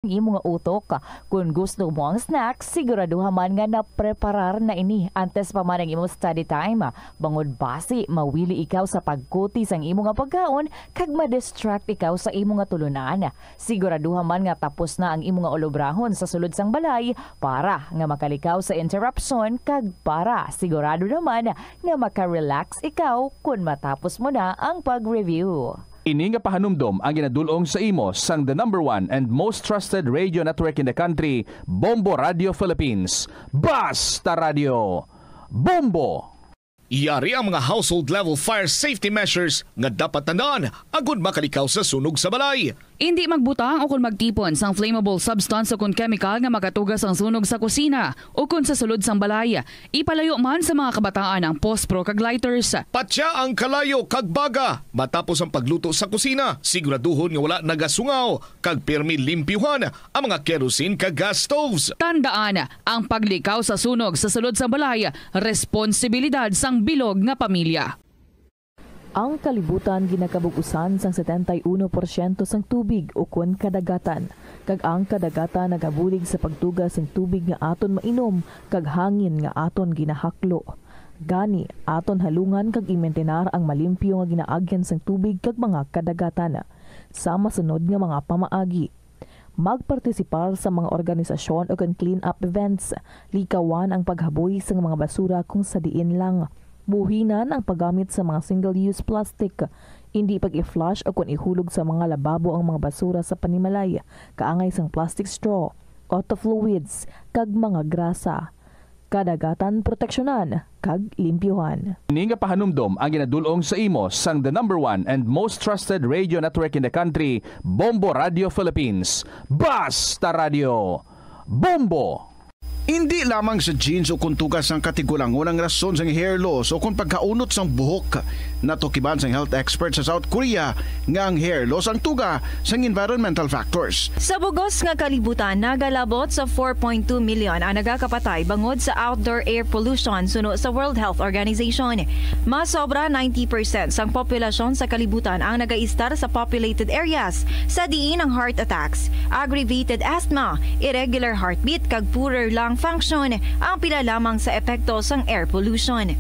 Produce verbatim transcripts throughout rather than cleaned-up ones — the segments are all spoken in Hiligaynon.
ang imo nga utok. Kon gusto mo ang snack, siguraduha man nga napreparar na ini antes pa man ang imo study time. Bangod basi, mawili ikaw sa pagkuti sang imo nga pagkaon kag ma-distract ikaw sa imo nga tulunan. Siguraduha man nga tapos na ang imo nga ulobrahon sa sulod sang balay para nga makalikaw sa interruption kag para sigurado naman nga maka-relax ikaw kon matapos mo na ang pag-review. Ini nga pahanumdom ang ginadul-ong sa imo sang the number one and most trusted radio network in the country, Bombo Radio Philippines. Basta Radio, Bombo! Yari ang mga household level fire safety measures nga dapat tandaan agud makalikaw sa sunog sa balay. Indi magbutang o kon magtipon sang flammable substance o kon chemical nga makatuga sang sunog sa kusina o kon sa sulod sang balay. Ipalayo man sa mga kabataan ang pospro kag lighters. Patya ang kalayo kag baga matapos ang pagluto sa kusina. Siguraduhon nga wala nagasungaw kag pirmi limpyuhan ang mga kerosene kag gas stoves. Tandaan, ang paglikaw sa sunog sa sulod sang balay, responsibilidad sang bilog nga pamilya. Ang kalibutan ginakabug-usan sang setenta y uno porsyento sang tubig ukon kadagatan, kag ang kadagatan nagabulig sa pagtuga sing tubig nga aton mainom kag hangin nga aton ginahaklo. Gani, aton halungan kag imintinar ang malimpyo nga ginaagyan sang tubig kag mga kadagatan. Sa masunod nga mga pamaagi, magpartisipar sa mga organisasyon o kon clean-up events. Likawan ang paghaboy sang mga basura kung sa diin lang. Buhinan ang paggamit sa mga single-use plastic. Indi pag-i-flush o kon ihulog sa mga lababo ang mga basura sa panimalay, kaangay sang plastic straw, auto fluids, kag mga grasa. Kadagatan proteksyonan kag limpyuhan. Ini nga pahanumdom ang ginadul-ong sa imo sang the number one and most trusted radio network in the country, Bombo Radio Philippines. Basta Radio, Bombo! Indi lamang sa genes o kon tuga sang katigulangon ang rason sang hair loss o kon pagkaunot sang buhok. Natukiban sang health expert sa South Korea nga ang hair loss ang tuga sang environmental factors. Sa bugos nga kalibutan, nagalabot sa four point two million ang nagakapatay bangod sa outdoor air pollution, suno sa World Health Organization. Mas sobra ninety percent sang populasyon sa kalibutan ang nagaistar sa populated areas, sa diin ang heart attacks, aggravated asthma, irregular heartbeat, kag poorer lung function ang pila lamang sa epekto sang air pollution.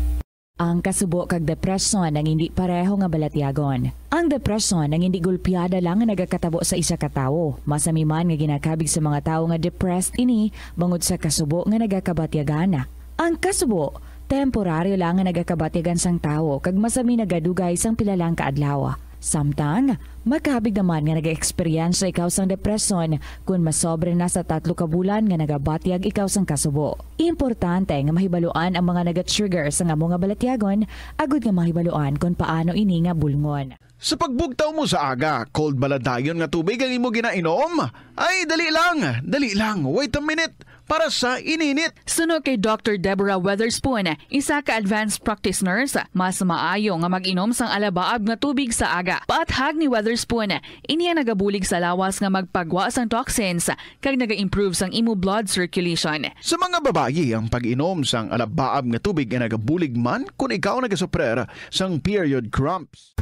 Ang kasubo kag depresyon ang indi pareho nga balatyagon. Ang depresyon ang indi gulpiada lang nga nagakatabo sa isa ka tawo. Masami man nga ginakabig sa mga tawo nga depressed ini bangod sa kasubo nga nagakabatyagan. Ang kasubo, temporaryo lang nga nagakabatyagan sang tawo kag masami nagadugay sang pila lang ka adlaw. Samtang, makabig naman nga nag-eksperyensya ikaw sang depresyon kon masobra na sa tatlo ka bulan nga nagabatyag ikaw sang kasubo. Importante nga mahibaluan ang mga naga-trigger sang amo nga balatyagon agud nga mahibaluan kon paano ini nga bulngon. Sa pagbugtaw mo sa aga, cold bala dayon nga tubig ang imo ginainom? Ay, dali lang, dali lang, wait a minute, para sa ininit. Suno kay Doctor Deborah Weatherspoon, isa ka advanced practice nurse, mas maayo nga mag-inom sang alabaab nga tubig sa aga. Paathag ni Weatherspoon, ini ang nagabulig sa lawas nga magpagwa sang toxins kag naga-improve sang imo blood circulation. Sa mga babayi, ang pag-inom sang alabaab nga tubig ay nagabulig man kon ikaw nagasuprer sang period cramps.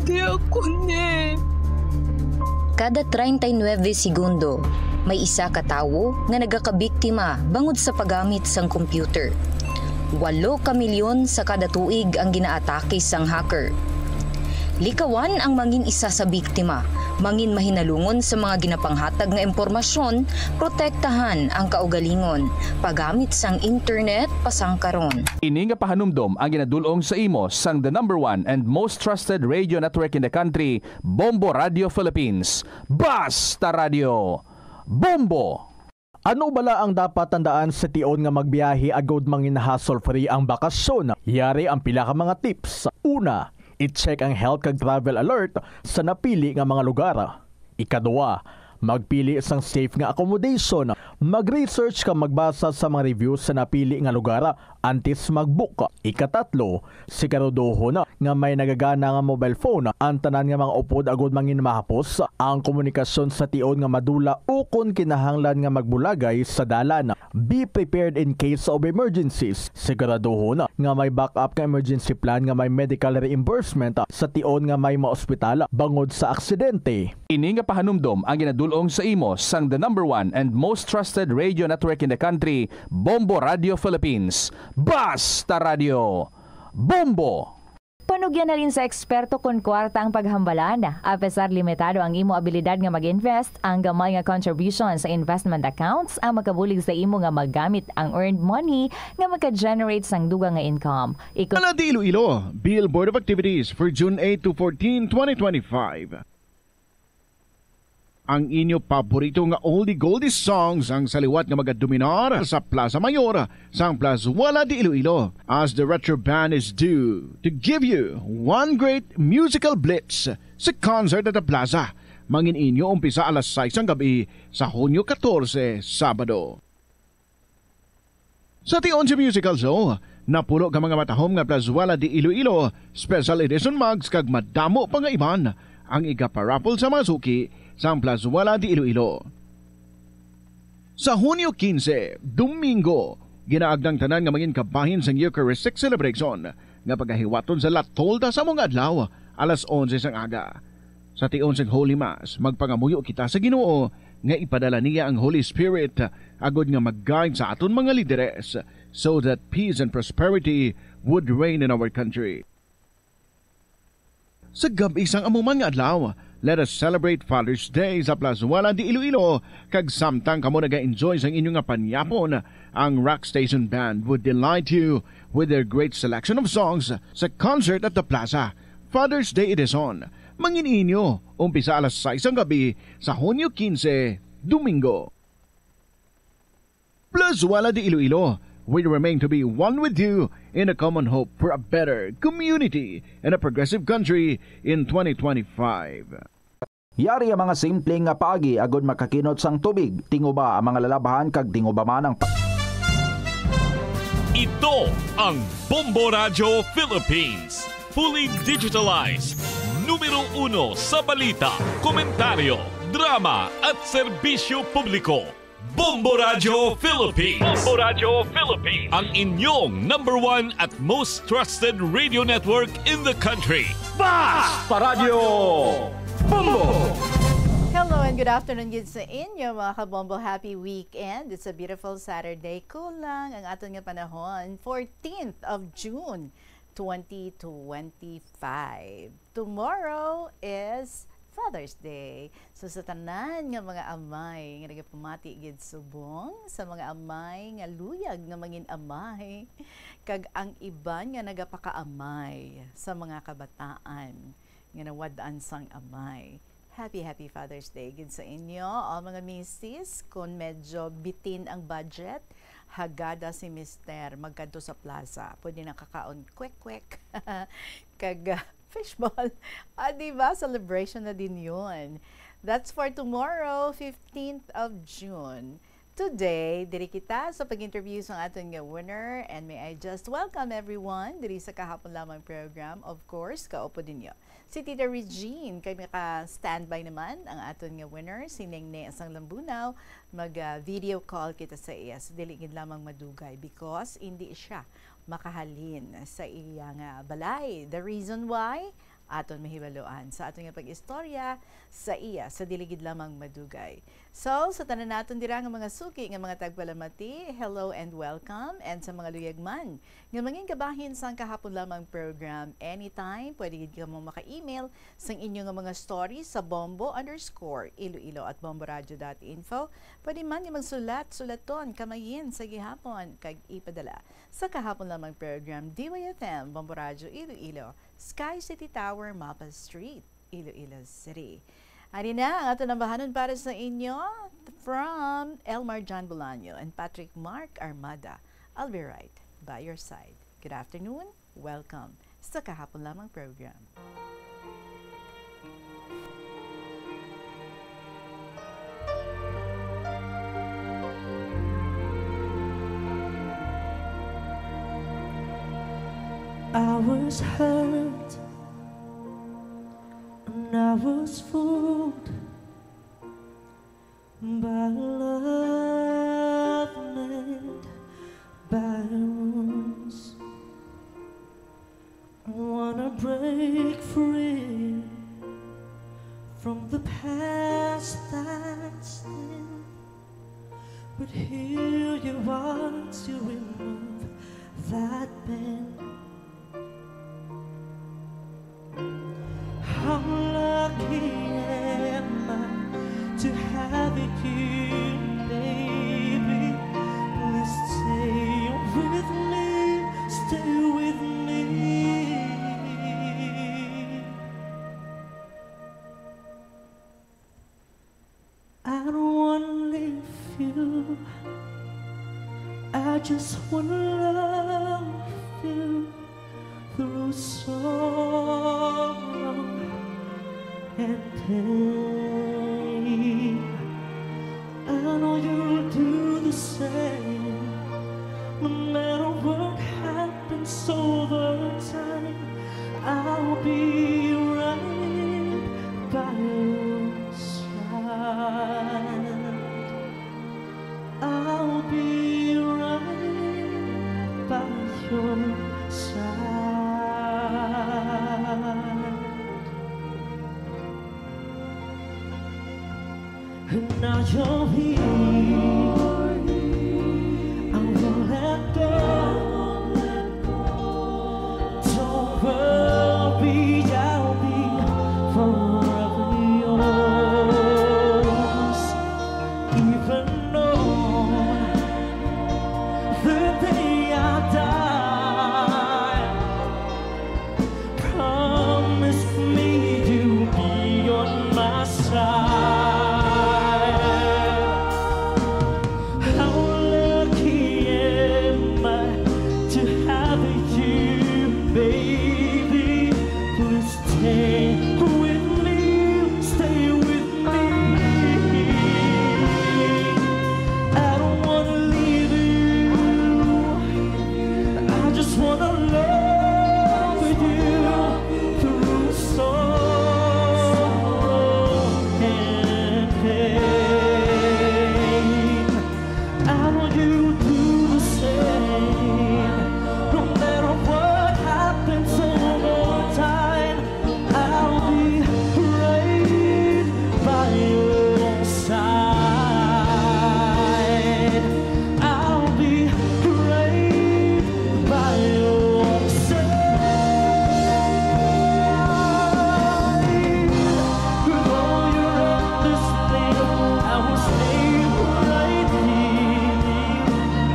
Hindi ako ni. Kada treinta y nueve segundo, may isa ka tawo nga nagakabiktima bangod sa paggamit sang computer. Walo ka milyon sa kada tuig ang ginaatake sang hacker. Likawan ang mangin isa sa biktima, mangin mahinalungon sa mga ginapanghatag nga impormasyon, protektahan ang kaugalingon, paggamit sang internet pasangkaron. Ini nga pahanumdom ang ginadul-ong sa imo sang the number one and most trusted radio network in the country, Bombo Radio Philippines. Basta Radio, Bombo! Ano bala ang dapat tandaan sa tion nga magbiyahe agod mangin hassle-free ang bakasyon? Yari ang pila ka mga tips. Una, i-check ang health kag travel alert sa napili nga mga lugar. Ikadua, Magpili sang safe nga accommodation. Mag-research kag magbasa sa mga reviews sa napili nga lugar antes mag-book. Ikatatlo, siguraduhon nga may nagagana nga mobile phone ang tanan nga mga upod agud mangin mahapos ang komunikasyon sa tion nga madula ukon kinahanglan nga magbulagay sa dalan. Be prepared in case of emergencies. Siguraduhon nga may backup nga emergency plan nga may medical reimbursement sa tion nga may maospital bangod sa aksidente. Ini nga pahanumdom ang ginadul-ong sa imo sang the number one and most trusted radio network in the country, Bombo Radio Philippines. Basta Radio, Bombo! Panugyan na rin sa eksperto kon kwarta ang paghambalan. Apesar limitado ang imo abilidad nga mag-invest, ang gamay nga contribution sa investment accounts ang makabulig sa imo nga magamit ang earned money nga maka-generate sang dugang nga income. Ikaw Wala di Iloilo, Bill Board of Activities for June eight to fourteen, twenty twenty-five. Ang inyo paborito nga oldie goldie songs ang sa liwat nga magadominar sa Plaza Mayor sang Plazuela de Iloilo, as the Retro Band is due to give you one great musical blitz sa concert at the plaza. Mangin inyo umpisa alas sais sang gabi sa Hunyo katorse, Sabado. Sa tion sa musical show, napulo ka mga matahom nga Plazuela de Iloilo Special Edition mugs kag madamo pa nga iban ang igaparaffle sa mga suki sang Plazuela de Iloilo. Sa Hunyo kinse, Domingo, ginaagda ang tanan nga mangin kabahin sang Eucharistic celebration nga pagahiwaton sa La Tolda sa mga adlaw, alas onse sang aga. Sa tion sang Holy Mass, magpangamuyo kita sa Ginoo nga ipadala niya ang Holy Spirit agod nga mag-guide sa aton mga lideres, so that peace and prosperity would reign in our country. Sa gab-i sang amo man nga adlaw, let us celebrate Father's Day sa Plazuela de Iloilo, kag samtang kamo naga-enjoy sang inyo nga panyapon, ang Rock Station Band would delight you with their great selection of songs sa concert at the plaza. Father's Day Edition, mangin inyo, umpisa alas sais sang gabi sa Hunyo kinse, Domingo. Plazuela de Iloilo, we remain to be one with you in a common hope for a better community and a progressive country in twenty twenty-five. Yari ang mga simple nga paagi agud makakinot sang tubig, tinguba ang mga lalabhan kag tinguba man ang pa- Ito ang Bombo Radyo Philippines. Fully digitalized. Numero uno sa balita, komentaryo, drama at serbisyo publiko. Bombo Radyo Philippines. Bombo Radyo Philippines. Ang inyong number one at most trusted radio network in the country. Basta Radyo Bombo! Hello and good afternoon gid sa inyo, mga kabombo. Happy weekend. It's a beautiful Saturday. Kulang ang aton nga panahon, fourteenth of June, twenty twenty-five. Tomorrow is Father's Day. So, sa tanan nga mga amay nga nagapamati gid subong sa mga amay nga luyag nga mangin amay, kag ang iban nga nagapakaamay sa mga kabataan nga nawad-an sang amay, happy, happy Father's Day gid sa inyo, all mga misis. Kung medyo bitin ang budget, hagada si Mister magkadto sa plaza. Pwede na kakaon kwek-kwek kag, ah, fishball. Ah, di ba? Celebration na din yun. That's for tomorrow, fifteenth of June. Today, diri kita sa pag-interview sa aton nga winner. And may I just welcome everyone diri sa kahapon lamang program. Of course, kaupod ninyo si Tita Regine, kay maka-standby naman ang aton nga winner, si Neng Ne sang Lambunao. Mag, ah, video call kita sa iya. So, dili gid lamang madugay because hindi siya makahalin sa iya nga balay. The reason why? Aton mahibaluan sa aton nga pag-istorya sa iya sa dili gid lamang madugay. So, sa tanan naton dira nga mga suki nga mga tagpalamati, hello and welcome. And sa mga luyag man nga mangin kabahin sang kahapon lamang program, anytime, pwede gid kamo maka-email sang inyo nga mga story sa bombo underscore iloilo at bomboradio dot info. Pwede man nga magsulat, sulaton, kamayin sa gihapon, kag ipadala sa kahapon lamang program, D Y F M, Bombo Radyo Iloilo, Sky City Tower, Mapa Street, Iloilo City. Ari na ang aton ambahanon para sa inyo from Elmar John Bolaño and Patrick Mark Armada. I'll be right by your side. Good afternoon. Welcome sa kahapon lamang program. I was hurt and I was fooled by love made by wounds. I wanna break free from the past that's thin, but here you are to remove that pain. How lucky am I to have you, baby? Please stay with me, stay with me. I don't wanna leave you. I just wanna love you through sorrow and pain. I know you'll do the same. No matter what happens over time, I'll be right by your side. I'll be right by your side. And now you're here. I won't let go. Don't worry, I'll be forever yours. Even on the day I die, promise me you'll be on my side. How lucky am I to have you, baby? Please stay with me, stay with me. I don't wanna leave you. I just wanna love you through sorrow and pain. I know you do the same. No matter what happens over time, I'll be right by your side. I'll be right by your side. Though you're at this thing, I will stay right here.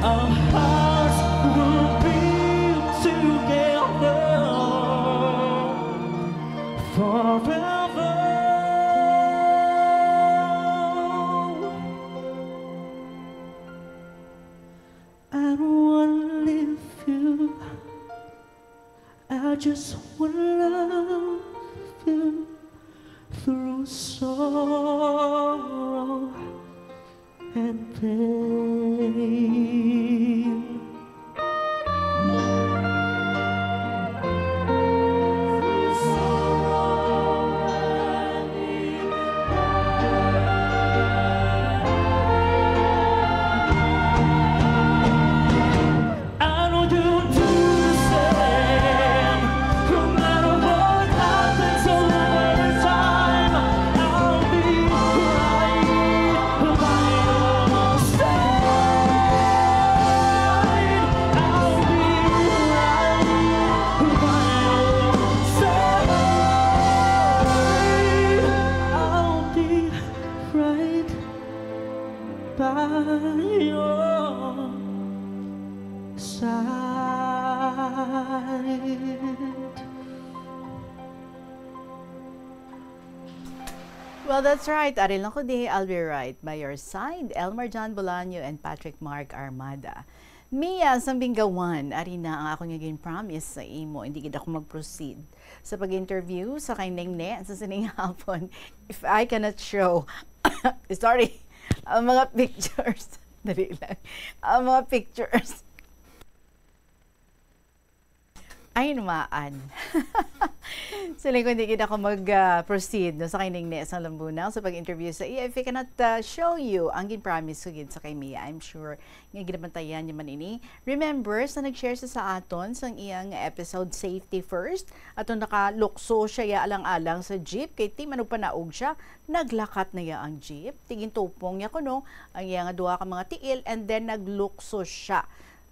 Our hearts will be together forever. I don't wanna leave you. I just wanna love you through sorrow and pain. I know you do the same. No matter what happens over time, I'll be right by your side. I'll be right by your side. I'll be right by your side. Well, that's right. Ari lang ko di, I'll be right by your side. Elmer John Bolaño and Patrick Mark Armada. Mia sang Binggawan, ari na ang akon nga gin-promise sa imo. Hindi gid ako mag-proceed sa pag-interview sa kay Neng Ne sa sining hapon. If I cannot show, sorry, ang mga pictures. Dali lang. Ang mga pictures. Ay, numaan. Siling ko, hindi gid ako mag, ah, proceed, no, sa kay Ningni sang Lambunang sa pag-interview sa iya if I cannot, ah, show you ang gin-promise ko gid sa kay Mia. I'm sure nga ginabantayan niya man ini. Remember, sa nag-share sa, sa aton sang iyang episode, Safety First, ato nakalukso siya ya alang-alang sa jeep, kay ti manog panaog siya, naglakat na ya ang jeep. Ti gintupong niya kuno ang iya nga duha ka mga tiil, and then naglukso siya.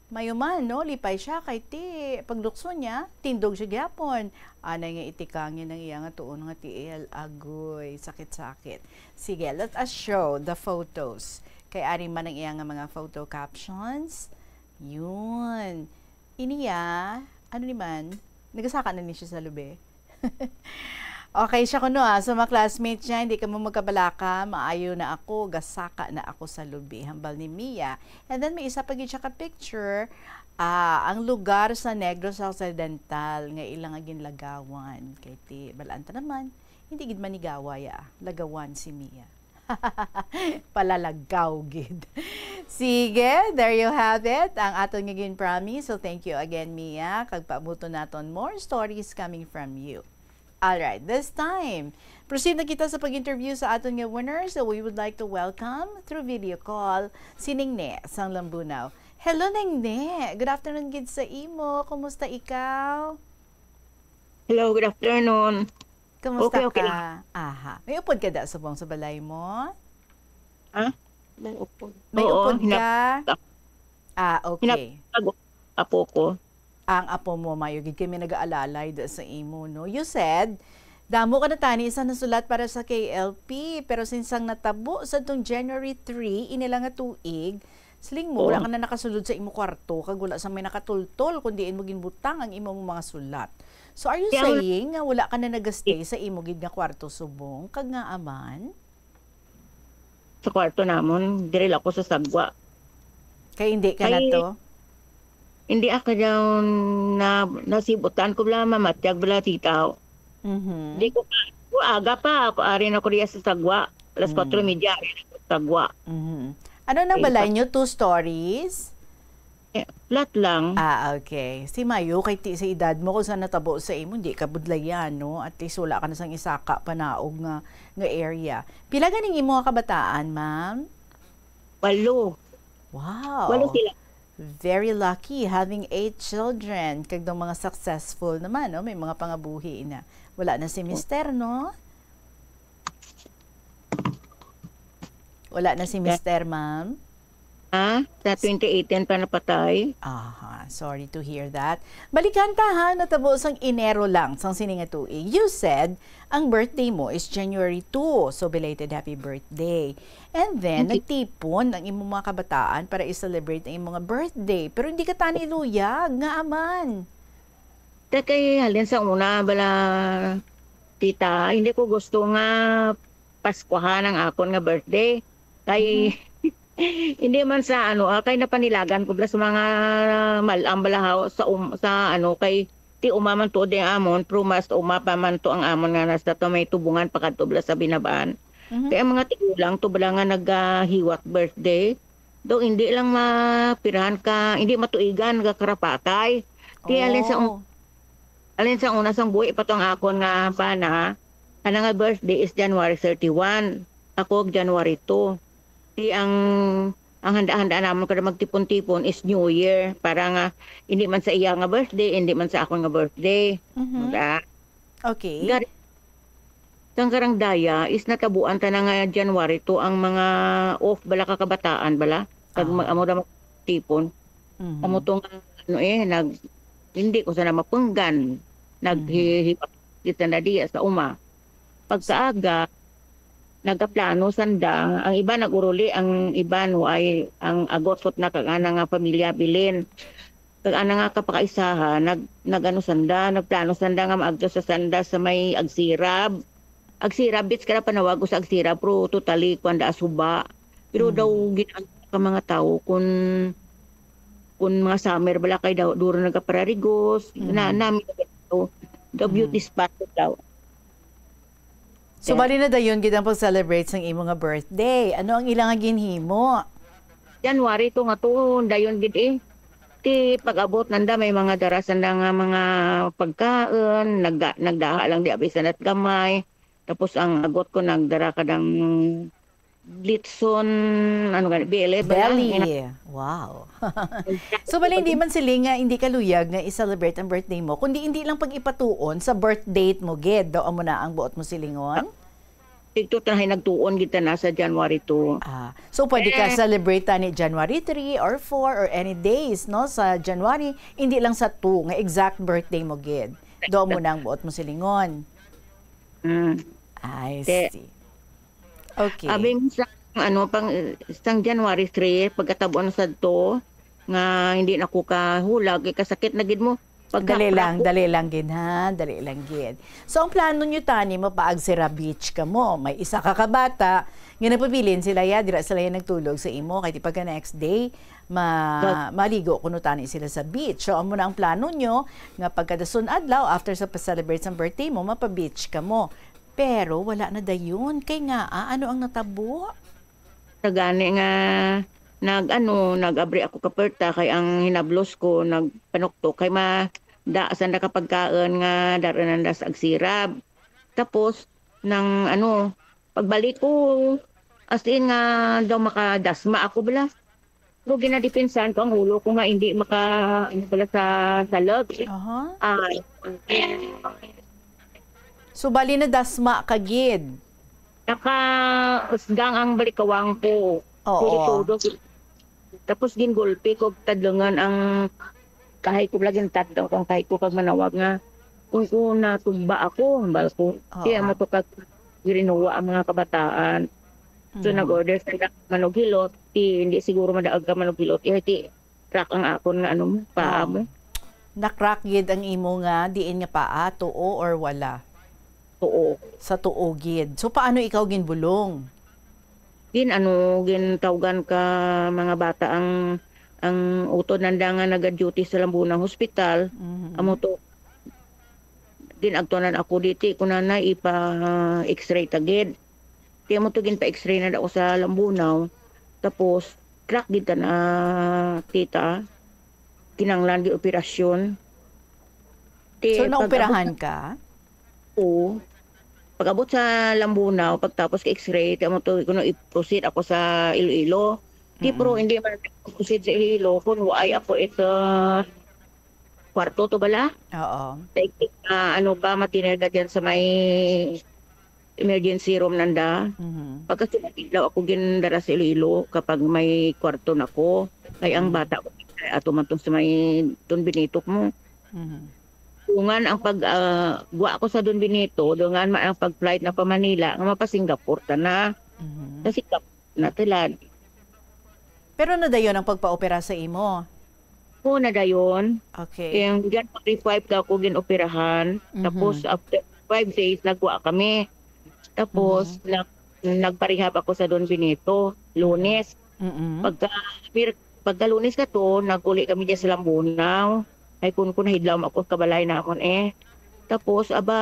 Mayo man, no? Lipay siya kay ti paglukso niya, tindog siya gyapon. Anay nga itikangin ang iya nga tuon nga tiil. Agoy, sakit-sakit. Sige, let us show the photos. Kay ari man ang iya nga mga photo captions. Yun. Iniya, ano ni man? Nagasaka na ni siya sa lubi. Okay siya kuno, ah. Sa mga classmates niya, "Hindi kamo magkabalaka, maayo na ako, gasaka na ako sa lubi," hambal ni Mia. And then may isa pa gid siya ka picture, ah, ang lugar sa Negros Occidental nga ila nga ginlagawan. Kay ti, balaan ta naman, hindi gid manigawa ya, lagawan si Mia. Palalagaw gid. Sige, there you have it. Ang aton nga gin-promise. So, thank you again, Mia. Kag paabuton naton more stories coming from you. All right, this time, proceed na kita sa pag-interview sa aton nga winner. So, we would like to welcome through video call si Ningni sang Lambunao. Hello, Ningni. Good afternoon gid sa imo. Kumusta ikaw? Hello, good afternoon. Kumusta Okay, okay. ka? Aha. May upod ka da subong sa balay mo? Ha? May upod. May Oo, upod hinap-, ka? Ah, okay. Hinap-, apo ko. Ang apo mo, mayo gid kami nag-aalalay da sa imo, no? You said, damo ka na tani sa nasulat para sa K L P, pero sinsang natabo sa tong January three, inila nga tuig, siling mo, Oo. wala ka na nakasulod sa imo kwarto, kag wala sa may nakatultol, kung diin mo ginbutang ang imo mga sulat. So, are you Kaya wala saying nga wala ka na nagastay sa imo gid nga kwarto subong, kag nga aman? Sa kwarto namon, diri lang ako sa sagwa. Kay hindi ka Kay, na to? hindi ako daw na, nasibutan ko bala, mamatyag bala, tita. Mhm. Di ko, ko aga pa, ako ari na ko riya sa sagwa. Alas Mm. kwatro y media, ari na ko sa sagwa. Mhm. Ano na Okay, balay pa- nyo? Two stories? Eh, flat lang. Ah, okay. Si Mayo, kay ti sa edad mo, kung sa natabo sa imo, di ka budlayan, no? At least wala ka na sang isaka panaog nga, nga area. Pila ganing imo nga kabataan, ma'am? Walo. Wow. Walo sila. Very lucky having eight children. Kag daw mga successful naman, no? May mga pangabuhi na. Wala na si mister, no? Wala na si Yeah. mister, ma'am? Ha? Sa twenty eighteen pa napatay? Aha, sorry to hear that. Balikan ta ha, natabo sang Enero lang, sang sini nga tuig. You said, ang birthday mo is January two, so belated happy birthday. And then, Thank you. nagtipon ang imong mga kabataan para i-celebrate ang imong mga birthday. Pero hindi ka tani luyag, nga aman. Te, kay halin sa una, bala, tita, hindi ko gusto nga Paskuhan ang akon nga birthday. Kay, Mhm. hindi man sa ano, ah, kay napanilagan ko bala sa mga mal-am bala haw sa um-, sa ano, kay ti uma man tuod ang amon, pero mas uma pa man to ang amon nga nasa to may tubungan pa kadto bala sa Binabaan. Mhm. Kay ang mga tigulang to bala nga nagahiwat birthday, daw hindi lang mapirahan ka, hindi matuigan, nagakarapatay. Kaya alin sa un-, Oh. alin sa una, sang buhi pa to ang akon nga bana, ana nga birthday is January thirty-one. Ako, January two. Di ang, ang handa-handa namon kada magtipon-tipon is New Year. Para nga, hindi man sa iya nga birthday, hindi man sa akon nga birthday. Mhm. Diba? Okay. Gari-, Sang karang daya is natabuan ta na nga January two ang mga off bala ka kabataan bala. Kag Ah. mag-, amo ra magtipon. Mhm. Amo to nga, ano eh, nag-, hindi ko sana mapunggan. Mhm. Naghihiwa kita na diya sa uma. Pagkaaga, nagaplano sanda. Ang iba nag-uruli, ang iba no ay ang agosot na kag ana nga pamilya bilin. Kag ana nga kapakaisahan, nag-, nag-ano sanda, nagplano sanda nga maagto sa sanda sa may Agsirab. Agsirab, beach ka na panawag o sa Agsirab, pero totally, kuwan da, suba. Pero Mm. daw, gin-, ang ka mga tao, kun, kun mga summer, bala kay daw, duro nagapararigos, na, Mm. nami, daw, the Mm. beauty spot daw. So, Kaya bali na dayon gid ang pag-celebrate sang imo nga birthday. Ano ang ila nga ginhimo? January to nga to, dayon gid eh. Ti pag-abot nanda, may mga dara sanda nga mga pagkaon, nagda-, nagdaha lang di abi sanda't gamay. Tapos ang agot ko, nagdara kadang litson, ano gani, bele ba lang? Belly. Ina- Wow. So, bali, hindi man sila nga hindi kaluyag nga i-celebrate ang birthday mo, kundi hindi lang pag-ipatuon sa birth date mo, gid. Do, amo na ang buot mo silingon? Tigto tahay nagtuon gid ta na sa January two. Ah, so pwede ka Eh. celebrate tani January three or four or any days, no, sa January, hindi lang sa two nga exact birthday mo gid. Do mo na ang buot mo silingon. Mm. I Te. see. Okay. Abi, sa, ano, pang, sang January three, pagkatabo na sadto, nga hindi na ko kahulag, kay kasakit na gid mo. Dali lang, Pagkapra ko. dali lang gid, ha? Dali lang gid. So, ang plano nyo tani, mapaag sira beach ka mo. May isa ka kabata, nga nagpabilin sila, ya, dira sila yung nagtulog sa imo. Kay di pagka next day, ma-, But maligo kuno tani sila sa beach. So, amo na ang plano nyo, nga pagkadason adlaw, after sa pa-celebrate sa birthday mo, mapa-beach ka mo. Pero wala na dayon. Kay nga, ah, ano ang natabo? Sa gani nga nag-ano, nag-abri ako ka puwerta kay ang hinablos ko nagpanuktok kay ma-, da-, sanda ka pagkaon nga dara nanda sa agsirab. Tapos, nang ano, pagbalik ko, as in nga daw makadasma ako bala. Pero ginadipinsahan ko ang ulo ko nga hindi maka, ano pala, sa, sa loob. Aha. Ah, So, bali na dasma ka gid. Nakausgang ang balikawang ko. Oo. Puro todo. Tapos gingulpi ko, tadlungan ang kahay ko, lagi tadlong ang kahay ko kag manawag nga kung ko natumba ako, hambal ko. Oo. Kaya mo to kag girinuwa ang mga kabataan. So, Mhm. nag-order sila manughilot. Ti, hindi siguro madaag ka manughilot. Eh, ti, crack ang akon nga ano mo, paa Oo. mo. Na-crack gid ang imo nga diin nga paa, tuo or wala? Tuo. Sa tuo gid. So, paano ikaw ginbulong? Gin ano, gintawgan ka mga bata ang, ang utod nanda nga naga-duty sa Lambunang Hospital. Mhm. Amo to, gin-agtunan ako diti, kunana ipa-X-ray ta gid. Kaya mo to ginpa-X-ray na ako sa Lambunao. Tapos, crack gid ta na, tita. Kinanglan gid operasyon. Ti, So, pag naoperahan abot ka? Oo. Pag abot sa Lambunao, pagtapos ka X-ray, ti amo to, kuno i-proceed ako sa Iloilo. Ti, pero Mm-mm. hindi man proceed sa Iloilo, kung waay ako ito, kwarto to bala. Oo. Like, ah, ano ba, matinir na dyan sa may emergency room nanda. Mhm. Pagkasulat adlaw ako gindara sa Iloilo kapag may kwarto na ko. Kay ang Mhm. bata ko, ato man to sa may Don Benito mo. Mhm. Dungan ang pag, ah, gwa ko sa Don Benito, dungan man ang pag-flight na pa Manila, nga mapa-Singapore ta na. Mhm. Sa Singapore na tulad. Pero nadayon ang pagpaopera sa imo? Oo, nadayon. Okay. Yung January five ka ako ginoperahan. Mhm. Tapos, after five days, nagwa kami. Tapos, Mhm. nag-, nagparehab ako sa Don Benito, Lunes. Mm-mm. Pagka, mir-, pagka Lunes ka to, naguli kami dyan sa Lambunao. Ay, kun, kun, nahidlaw ako sa balay namon eh. Tapos, aba,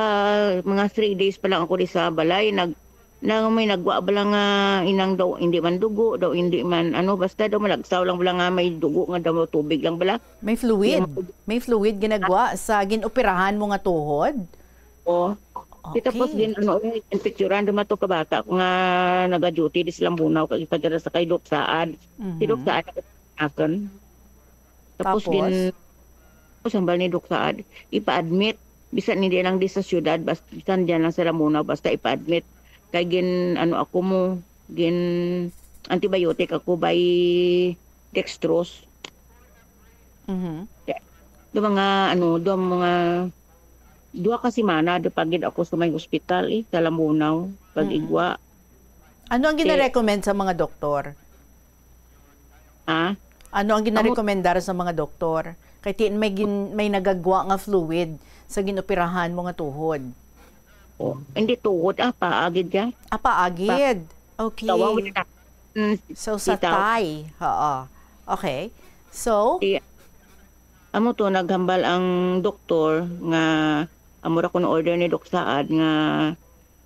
mga three days pa lang ako di sa balay, nag-, na may nagwa ba lang nga inang daw, hindi man dugo, daw hindi man, ano, basta daw malagsaw lang bala nga may dugo nga daw tubig lang bala. May fluid? Yung May fluid ginagwa sa ginoperahan mo nga tuhod? Oo. Di tapos Okay. din, ano, eh, yung picturean, dumato ka bata ko nga naga-duty di sa Lambunao, kag ipadala sa kay Doc Saad. Si Doc Mhm. Saad, akon. Tapos Tapos? gin-, tapos hambal ni Doc Saad, ipa-admit. Bisan hindi lang di sa syudad, bas-, bisan dyan lang sa Lamunao, basta ipa-admit. Kay gin, ano ako mo, gin antibiotic ako by dextrose. Mhm. Do mga, ano, do mga dua ka semana, do pa gid ako sa may hospital, eh, sa Lamunao, pag Mm. igwa. Ano ang Eh, ginarecommend sa mga doktor? Ha? Ano ang Amo ginarekomendar sa mga doktor? Kay ti-, may gin-, may nagagwa nga fluid sa ginoperahan mo nga tuhod. Oh, hindi tuhod, ah, paa gid ya. Ah, paa Pa-, gid. Okay. Tawag mo na. Mm, So, sa sitaw. Thigh. Oo. Okay. So? Di, amo to, naghambal ang doktor nga, amo ra kuno order ni Doc Saad nga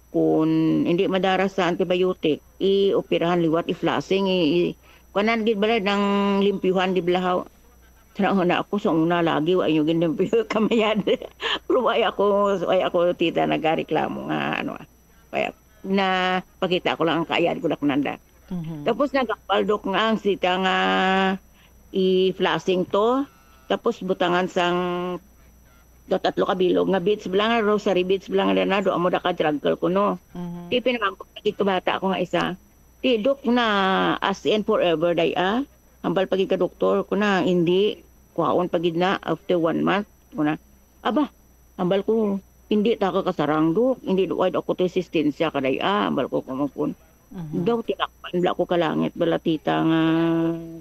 kung hindi madara sa antibiotic, i-operahan liwat, i-flushing, i-, i-, kuanan gid bala nang limpyuhan di bala haw. Nahuna ako sa una lagi, wa yung ginimpiyo kamayad. Pero wala ako, wala ako, tita, nagareklamo nga, ano, ah. Kaya, na, pakita ko lang ang kaayad ko, daknanda. Mhm. Tapos nagapal, Dok, nga ang sita nga i-flushing to. Tapos butangan sang do tatlo ka bilog nga beads bala nga rosary beads bala nga na do amo da ka drug kuno. Mhm. Di pinamangkot na gid ko bata ako nga isa. Di, Dok, na as in forever day, ah? Hambal pa gid ka doktor ko na, hindi. Kuhaon pa gid na after one month ko na. Aba, hambal ko, hindi ta ka kasarang, Dok. Hindi do wide ako resistensya ka day, ah? Hambal ko kumupon. Mhm. Daw tinakpan bala ko ka langit bala, tita, nga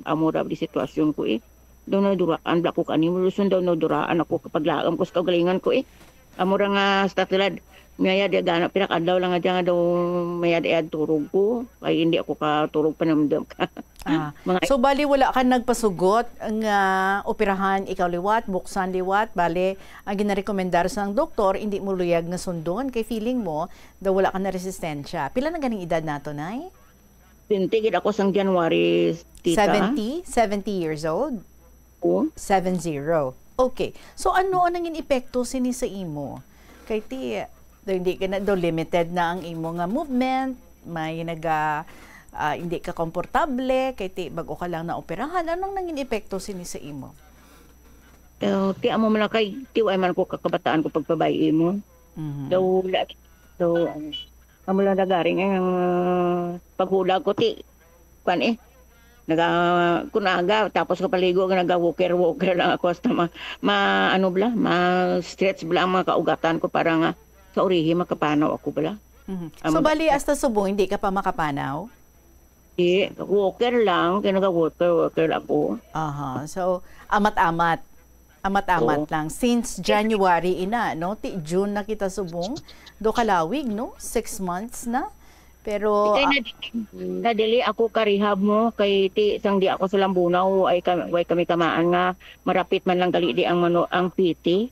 amo ra di sitwasyon ko, eh. Daw naduraan bala ko ka animo, Luzon, daw naduraan ako kapag laom ko sa kaugalingan ko, eh. Amo ra nga sa tilad, maya di gana, pila ka adlaw lang nga diyan nga daw maya di ad turog ko. Ay, hindi ako ka turog panamdam ka. Ah, Mga so bali wala ka nagpasugot nga operahan ikaw liwat, buksan liwat, bali ang ginarekomendar sang doktor, hindi mo luyag nga sundon kay feeling mo daw wala ka na resistensya. Pila na ganing edad nato, Nay? Sinti gid ako sang January, tita. Seventy? Seventy years old? Oo. Seven zero. Okay. So, ano ang nangin epekto sini sa imo? Kay ti, do, hindi ka na, do limited na ang imo nga movement, may naga, ah, hindi ka komportable, kay ti, bago ka lang naoperahan. Anong nangin epekto sini sa imo? Eh, ti amo man lang kay, ti, wa man ko kakabataan ko pagpabay-i mo. Mhm. Daw, la-, daw, ano, amo lang nagaring ang, ah, paghulag ko, ti, kwan, eh. Naga, kun aga, tapos kapaligo, naga-walker, walker lang ako, hasta ma, ma, ano bala, ma-stretch bala ang mga kaugatan ko para nga sa urihi makapanaw ako bala. Mhm. Amo So, bala. bali, hasta subong, hindi ka pa makapanaw? Di, walker lang, kaya naga-walker, walker lang ako. Aha. So, amat-amat. Amat-amat Oo. lang. Since January ina, no? Ti June na kita subong. Do kalawig, no? Six months na. Pero, Ikay ah, na, nadili ako ka rehab mo, kay ti, sang di ako sa Lambunaw, ay ka, way kami kamaan nga, marapit man lang gali di ang mano, ang P T.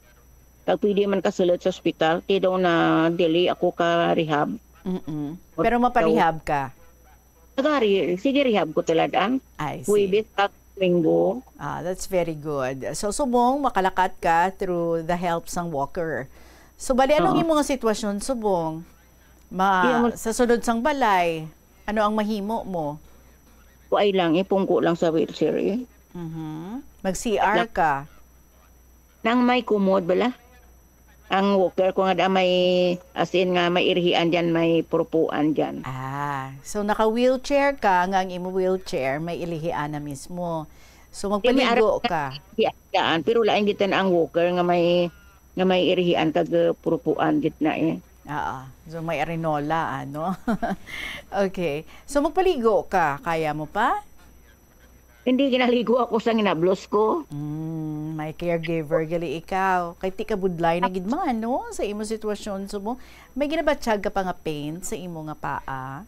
Kag pwede man kasulod sa ospital, ti daw na dili ako ka rehab. Mm-mm. Pero maparehab ka? Nagari, sige, rehab ko talaga. I see. Huwebes kag Linggo. Ah, that's very good. So, subong, makalakat ka through the help sang walker. So, bali, anong Oo. imo nga sitwasyon, subong? Ma-, Di, amo- sa sulod sang balay, ano ang mahimo mo? Kuway lang, eh, pungko lang sa wheelchair, eh. Mhm. Mag-C R Lak- ka? Nang may kumod bala. Ang walker ko nga da may, as in nga may irihian diyan, may purupuan diyan. Ah, so naka-wheelchair ka, nga ang imo wheelchair may ilihian na mismo. So Eh, may magpaligo ara-, ka. Di, daan, pero lain gid na ang walker nga may, nga may irihian kag, uh, purupuan gid na eh. Oo. So may arinola, ano? Okay. So magpaligo ka, kaya mo pa? Hindi, ginaligo ako sa ginablos ko. Mm, may caregiver gali ikaw. Kay ti kabudlay na gid man, no? Sa imo sitwasyon, subong may ginabatyag ka pa nga pain sa imo nga paa?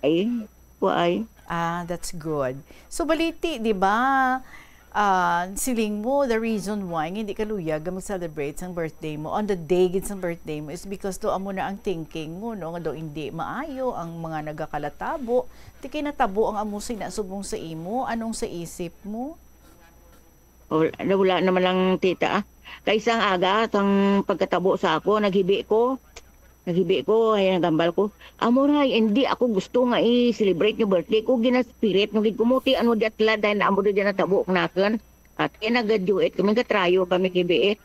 Ay, kuwaay. Ah, that's good. So, baliti, di ba? Ah, siling mo, the reason why nga hindi ka luyag nga mag-celebrate sang birthday mo, on the day gid sang birthday mo, is because do amo na ang thinking mo, no? Nga do hindi maayo ang mga nagakalatabo. Ti kay natabo ang amo sina subong sa imo, anong sa isip mo? Wala, wala naman lang, tita, ah. Kay sang aga, sang pagkatabo sa ako, naghibi ko. Naghibi ko, ay nagambal ko. Amo ra, hindi ako gusto nga i-celebrate yung birthday ko. Ginaspirit mo gid ko mo, ti ano diat la, dahil amo diat natabo kanakan. At kaya nag-duet kami, katrayo kami, kibi eh.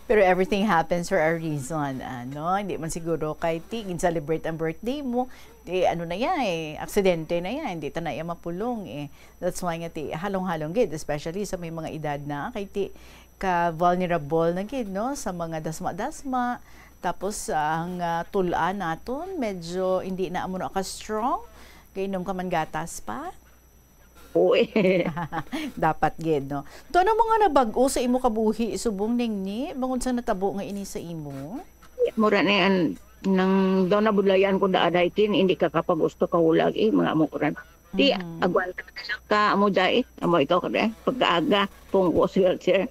Pero everything happens for a reason, ano? Hindi man siguro kay ti, gin-celebrate ang birthday mo, ti, ano na yan eh, aksidente na yan, hindi ta na yan mapulong eh. That's why nga ti, halong-halong gid, especially sa may mga edad na, kay ti, ka-vulnerable na gid, no? Sa mga dasma-dasma, tapos ang, ah, tul-an naton, medyo hindi na amo na ka-strong, kainom ka man gatas pa. Oo eh. Dapat gid, no? To, ano mga nabag-o sa imo kabuhi subong ningni bangod sa natabo nga ini sa imo? Mura na yan, nang daw nabudlayan ko daan, ay kin, hindi ka kapag gusto ka hulag eh, mga amo ko rin. Di, Mhm. agwanta ka lang ka, amo dai, amo ikaw ka dai, pagkaaga, pungko sa wheelchair.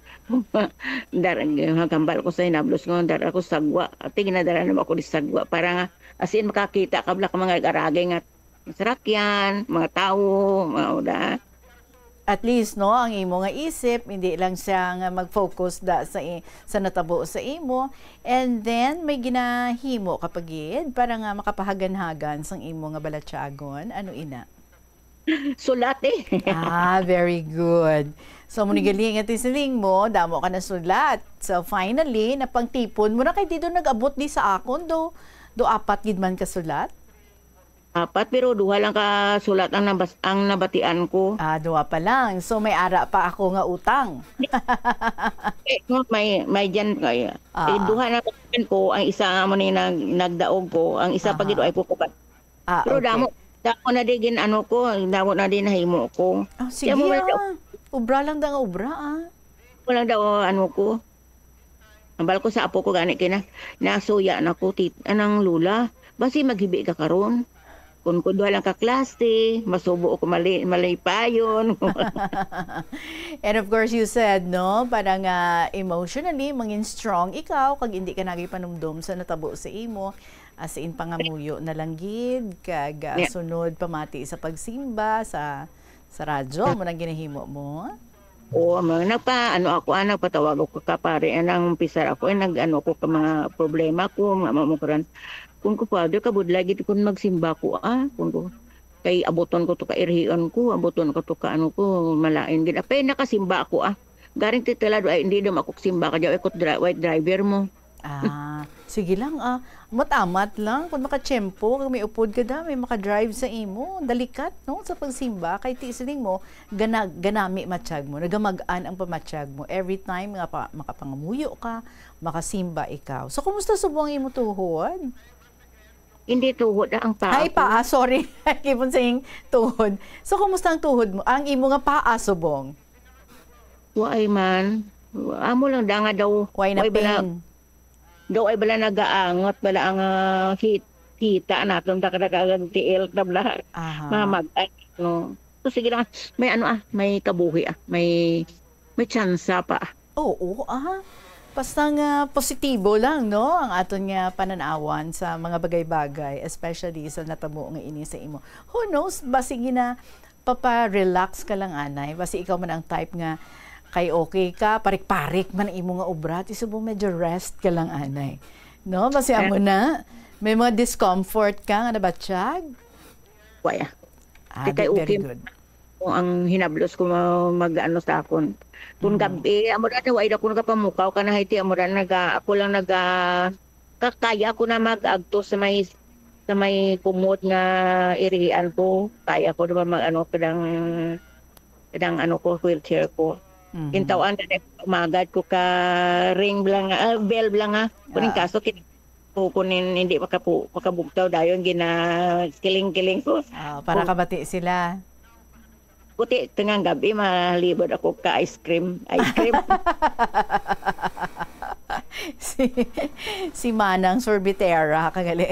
Darang yung hagambal ko sa hinablos ko, dara ko sagwa. Ati, ginadara naman ako di sagwa. Para nga, as in, makakita ka, bala ka mga aragay nga sarakyan, mga tao, mga uda. At least, no, ang imo nga isip, hindi lang siya nga mag-focus da sa i-, sa natabo sa imo. And then, may ginahimo ka pa gid para nga makapahaganhagan sang imo nga balatyagon. Ano ina? Sulat eh. Ah, very good. So, mo ni gali nga tisiling mo, damo ka na sulat. So, finally, napangtipon mo na kay di do nag-abot di sa akon do, do apat gid man ka sulat. Apat, pero duha lang ka sulat ang nabas-, ang nabatian ko. Ah, duha pa lang. So, may ara pa ako nga utang. Eh, no, may, may dyan, ay, Ah. eh, duha na ko, ang isa mo ni nag-, nagdaog ko, ang isa pa Aha. gid ay ko pa. Ah, Pero okay. damo, damo na di gin ano ko, damo na di nahimo ko. Ah, Kaya sige, mo man ah. Obra lang da nga obra, ah. Wala daw ano ko. Ambal ko sa apo ko gani kina, nasuya na ko, tit-, anang lula, basi maghibi ka karon. Kun ko duha lang ka klase, masubo ko mali-, malipayon. And of course, you said, no, para nga emotionally, mangin strong ikaw, kag hindi ka nagay panumdom sa natabo sa imo, as in, pangamuyo na lang gid, kag, ah, Yeah. sunod pamati sa pagsimba, sa, sa radyo, mo nang ginahimo mo? Oo, ma-, nagpa-, ano ako, ah, nagpatawag ako ka pare, ah, nang pisar ako, eh, nag-ano ko ka mga problema ko, mga mamukuran. Kun ko, "Father, kabudlay gid kun magsimba ko, ah," kun ko. "Kay abuton ko to ka irhion ko, abuton ko to ka ano ko, malain gid." Apay, nakasimba ako, ah. Garing titila do, ay, hindi naman ako simba ka dyan, ay, kut dri-, white driver mo. Ah, sige lang, ah. Amat-amat lang, kung makatiyempo, kung may upod ka da, may makadrive sa imo. Dalikat, no, sa pagsimba. Kay ti siling mo, gana-, ganami matiyag mo, nagamag-an ang pamatyag mo. Every time nga pa, makapangamuyo ka, makasimba ikaw. So, kumusta subong ang imo tuhod? Hindi tuhod, ah, ang paa Ay, ko. Paa, sorry. I keep on saying tuhod. So, kumusta ang tuhod mo? Ang imo nga paa subong? Waay man. Amo lang da nga daw, Why na waay bala, pain? daw ay bala nagaangot bala ang, ah, hit-, hita naton, da ka nagagag-, tiil na bala. Aha. Mamag-, ay, no. So, sige lang, may ano, ah, may kabuhi, ah, may, may tsansa pa, ah. Oo, ah. Basta nga positibo lang, no, ang aton nga panan-awan sa mga bagay-bagay, especially sa natabo nga ini sa imo. Who knows, basig gina-, papa-relax ka lang, anay. Basi ikaw man ang type nga kay okay ka, parik-parik man ang imo nga obra, ti subong medyo rest ka lang, anay. No? Basi amo na, may mga discomfort ka nga nabatyag? Wala. Ah, Ti kay di-, very okay good. Kung ang hinablos ko ma-, mag-ano sa akon. Kung Mm. gabi, amo ra, wala ako nagapamukaw ka na, hay, ti, amo ra, naga-, ako lang naga-, Ka-, kaya ko na mag-agto sa may, sa may kumot nga irian ko. Kaya ko naman mag-ano, kadang, kadang ano ko, wheelchair ko. Mhm. Kintawan na nag-, umagad ko ka ring bala nga, ah, bell bala nga. Kuning Ah. kaso, kin-, ko, kunin, hindi makapu-, makabugtaw dayon, gina-kiling-kiling ko. Ah, para Oh. kabati sila. Puti, tingang gabi, malibod ako ka ice cream. Ice cream. Si, si Manang Sorbitera, kagali.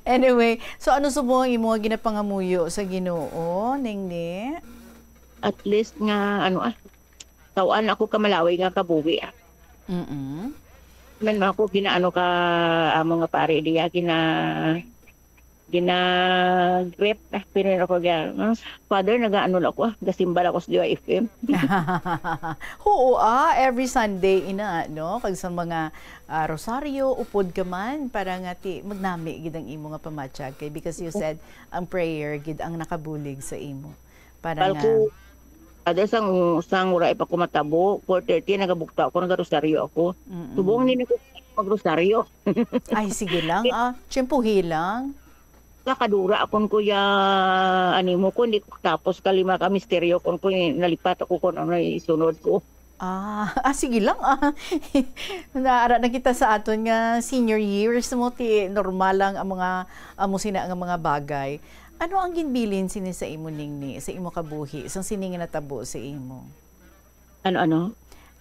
Anyway, so ano subong ang imo nga ginapangamuyo sa Ginoo, Ningni? At least nga, ano, ah, tawaan ako ka malawi nga kabuhi, ah. Mm-mm. Man ako ginaano ka, amo nga pare diya, gina-, gina-grip, ah, pero ako diya, ah, Father, nagaano lang ako, ah, gasimbal ako sa D Y F M. Oo, ah, every Sunday ina, no? Kag sa mga, ah, rosaryo, upod ka man, para nga ti-, magnami gid ang imo nga pamatyag kay, because you said, ang prayer gid ang nakabulig sa imo. Para Bal nga ko, ada sang, sang wala pa ko matabo, four thirty, nagabugto ako, nagarosaryo ako. Mm-mm. Subong din ako magrosaryo. Ay, sige lang, ah. Tiyempohi lang. Kakadura akon, kuya, ani mo ko, hindi ko tapos kalima ka misteryo kon ko, nalipat ako kung ano isunod ko. Ah, ah, sige lang, ah. Naara na kita sa aton nga senior years mo, ti normal lang ang mga, amo sina nga mga bagay. Ano ang ginbilin sini sa imo, Ningni, sa imo kabuhi, sang sini nga natabo sa imo? Ano, ano?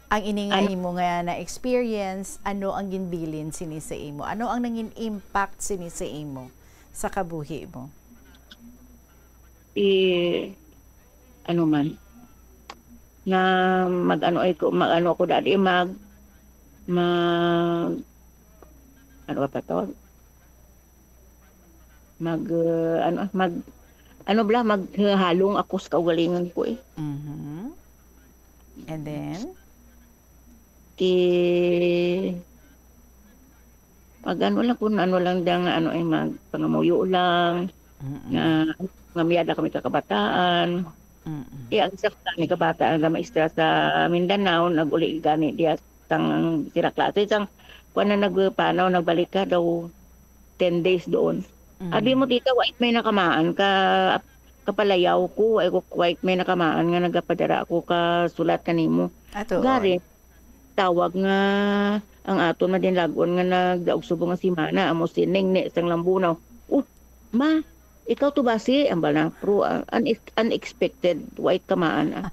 Ang ini nga Ano? imo nga na-experience, ano ang ginbilin sini sa imo? Ano ang nangin impact sini sa imo, sa kabuhi mo? I-, ano man, nga mag-ano ay ko, mag-ano ako dati, mag, mag, ano ka pa to? Mag, uh, ano, mag, ano bala, maghalong ako sa kaugalingon ko eh. Mhm. And then? Ti, pag ano lang, kung ano lang dyan nga, ano ay magpangamuyo lang, Mm-mm. nga, nga miyada kami kakabataan. Mm-mm. Kaya ang isa ko ni kabataan nga maestra sa Mindanao, nag-uli gani diya sang sira klase, sang kuwan na nagpanaw, nagbalik ka daw ten days doon. Abi mo, tita, wait may nakamaan ka, kapalayaw ko, ay ko, wait may nakamaan nga nagapadara ako ka sulat kanimo. Ato. Gari, tawag nga ang aton madinlagon nga nagdaog subong nga semana, amo si Ningni sang Lambunaw. Oh, ma, ikaw to ba si, ang bala, pro, ah, unex- unexpected, wait kamaan, ah.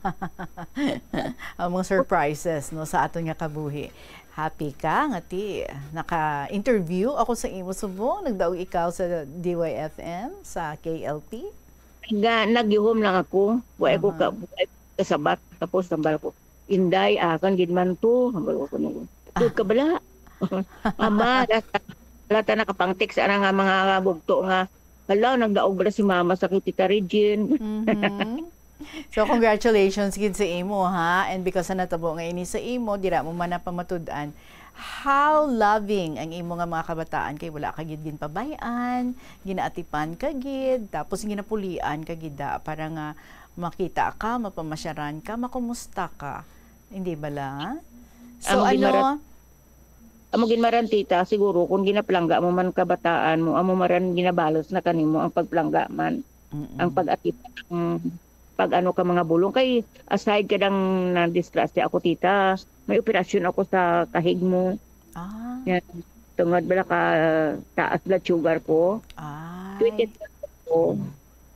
Ang mga surprises, no, sa aton nga kabuhi. Happy ka nga ti naka-interview ako sa imo subong, nagdaog ikaw sa D Y F M, sa K L P? Ga, nagyuhom lang ako. Wa ko ka, wa ko kasabat. Tapos, tambal ko, "Inday, akan gid man to." Tambal ko, "Kuno, good ka bala?" Ama, lata, lata nakapangtik sa nga mga bugto nga, "Hala, nagdaog bala si mama sa kay Tita Regine." Mhm. So, congratulations gid sa imo, ha? And because sa natabo nga ini sa imo, dira mo man napamatud-an how loving ang imo nga mga kabataan, kay wala ka gid ginpabay-an, ginaatipan ka gid, tapos ginapulian ka gid da, para nga makita ka, mapamasyaran ka, makumusta ka. Hindi bala? So, Amo gid ano? marat- Amo gid maran, tita, siguro kung ginapalangga mo man kabataan mo, amo maran ginabalos na kanimo ang pagpalangga man, Mm-mm. ang pag-atip, ang pag-ano ka mga bulong. Kay aside kadang na-disgrasya ako, tita, may operasyon ako sa kahig mo. Ah, Yan. Tungod bala ka taas blood sugar ko. ah. Twenty twelve pa to.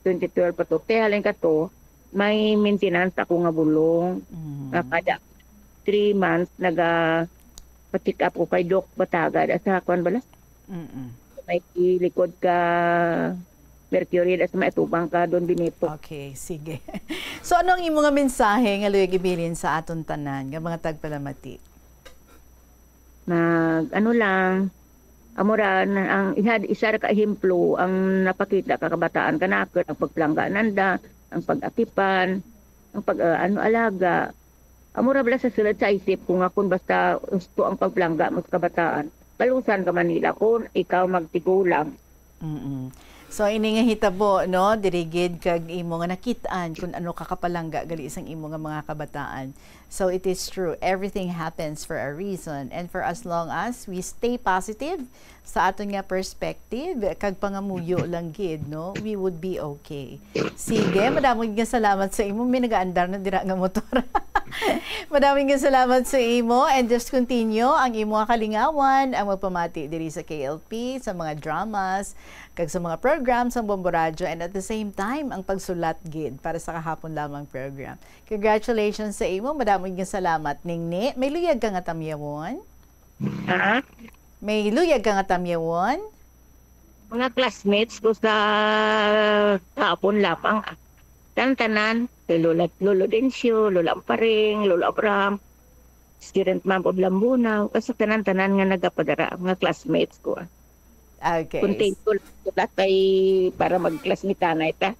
Twenty twelve pa to. Kaya halin ka to, may maintenance ako nga bulong. Mm. Nga kada three months, naga pa-check up ko kay Doc Bataga. Sa kuwan bala? Mm-mm. May likod ka Mercury, sa may atubang ka, Don Benito. Okay, sige. So, ano ang imo nga mensahe nga luyag ibilin sa aton tanan nga mga tagpalamati? Nag, ano lang, amo ra na ang isa, isa ra ka ehemplo ang napakita ka kabataan kanakon, ang pagpalangga nanda, ang pag-atipan, ang pag, ah, ano, alaga. Amo ra bala sa sulod sa isip ko nga kung basta gusto ang pagpalangga mo sa kabataan, balusan ka man nila kung ikaw magtigulang. Mm-mm. So, ini nga hitabo, no, diri gid kag imo nga nakit-an kung ano ka kapalangga gali sang imo nga mga kabataan. So, it is true, everything happens for a reason. And for as long as we stay positive sa aton nga perspective, kag pangamuyo lang gid, no, we would be okay. Sige, madamo gid nga salamat sa imo. May nagaandar na dira nga motor. Madamo gid nga salamat sa imo. And just continue ang imo nga kalingawan, ang magpamati diri sa K L P, sa mga dramas, kag sa mga program sa Bombo Radyo, and at the same time, ang pagsulat gid para sa kahapon lamang program. Congratulations sa imo. Madamo gid nga salamat, Ningni. May luyag ka nga tamyawon? Ha? May luyag ka nga tamyawon? Mga classmates ko sa kahapon lapang, ah. Tanan-tanan, kay Lola, Lolo Dencio, Lola Amparing, Lolo Abraham, Student Ma'am of Lambunaw, kasi tanan-tanan nga nagapadara, mga classmates ko, ah. Okay. Kontento lang sila kay para mag-classmate-anay ta.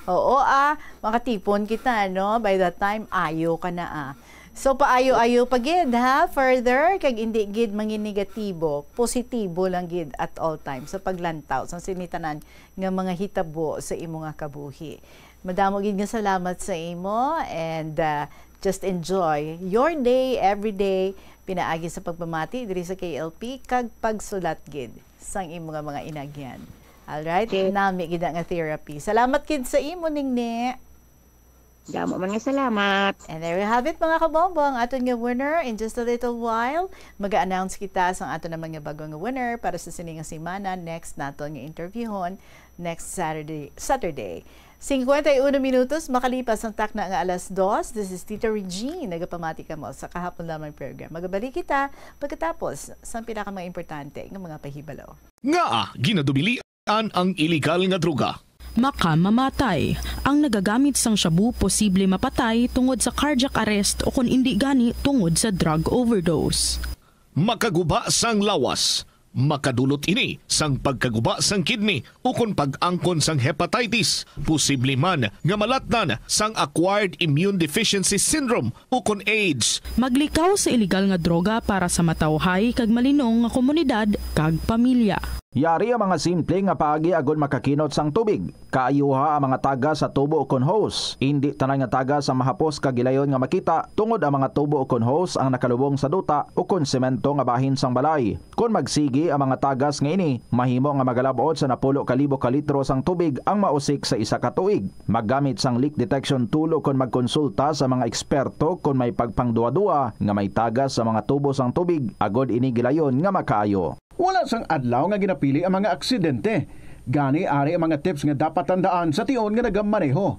Oo, ah, makatipon kita, no? By that time, ayo ka na, ah. So, paayo-ayo pa gid, ha? Further, kag hindi gid manginegatibo, positibo lang gid at all times sa paglantaw sa sinitanan nga mga hitabo sa imo nga kabuhi. Madamo gid nga salamat sa imo, and, ah, just enjoy your day, every day, pinaagi sa pagpamati diri sa K L P kag pagsulat gid sang imo nga mga inagyan. Alright? Okay. Nami gid nga therapy. Salamat gid sa imo, Ningni. Damo man nga salamat. And there you have it, mga kabombo, ang aton nga winner. In just a little while, mag-announce kita sa aton naman nga bago nga winner para sa sini nga semana. Next naton nga interviewhon next Saturday. Saturday. Singkwenta y uno minutos makalipas ang takna nga alas dos. This is Tita Regine, nagapamati kamo sa kahapon lamang program. Magabalik kita pagkatapos sa pinaka mga importante nga mga pahibalo. Ngaa ginadubilian ang iligal nga droga? Makamamatay. Ang nagagamit sang shabu posible mapatay tungod sa cardiac arrest o kon indi gani tungod sa drug overdose. Makaguba sang lawas. Makadulot ini sang pagkaguba sang kidney ukon pag-angkon sang hepatitis, posible man nga malatnan sang acquired immune deficiency syndrome ukon AIDS. Maglikaw sa iligal nga droga para sa matawhay kag malinong nga komunidad kag pamilya. Yari ang mga simple nga paagi agod makakinot sang tubig. Kaayuha ang mga tagas sa tubo ukon hose. Indi tanan nga tagas ang mahapos kag gilayon nga makita, tungod ang mga tubo ukon hose ang nakalubong sa duta ukon semento nga bahin sang balay. Kon magsigi ang mga tagas nga ini, mahimo nga magalab-ot sa napulo ka libo ka litro sang tubig ang mausik sa isa ka tuig. Maggamit sang leak detection tool ukon magkonsulta sa mga eksperto kon may pagpangduwa-dua nga may tagas sa mga tubo sang tubig agod ini gilayon nga makaayo. Wala sang adlaw nga ginapili ang mga aksidente. Gani, ari ang mga tips nga dapat tandaan sa tion nga nagamaneho.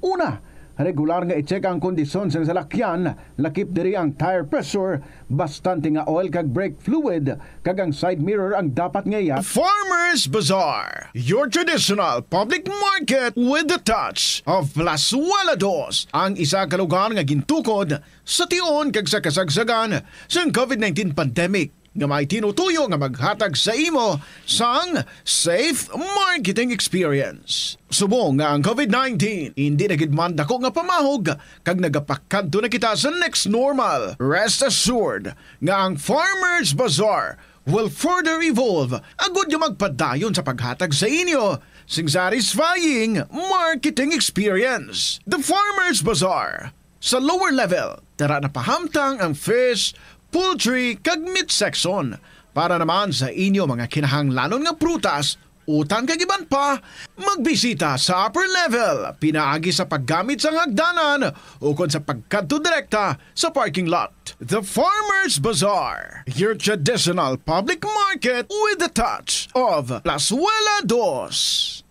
Una, regular nga i-check ang kondisyon sang salakyan, lakip diri ang tire pressure, bastante nga oil kag brake fluid, kag ang side mirror ang dapat nga iya. Farmers Bazaar, your traditional public market with the touch of Plazuela Dos, ang isa ka lugar nga gintukod sa tion kag sa kasagsagan sang COVID nineteen pandemic, nga may tinutuyo nga maghatag sa imo sang safe marketing experience. Subong nga ang COVID nineteen indi na gid man dako nga pamahog kag nagapakadto na kita sa next normal, rest assured nga ang Farmers Bazaar will further evolve agud nga magpadayon sa paghatag sa inyo sing satisfying marketing experience. The Farmers Bazaar, sa lower level, tara na pahamtang ang fish, poultry, kag meat section. Para naman sa inyo mga kinahanglanon nga prutas, utan kag iban pa, magbisita sa upper level pinaagi sa paggamit sang hagdanan ukon sa pagkadto direkta sa parking lot. The Farmers Bazaar, your traditional public market with the touch of Plazuela Dos.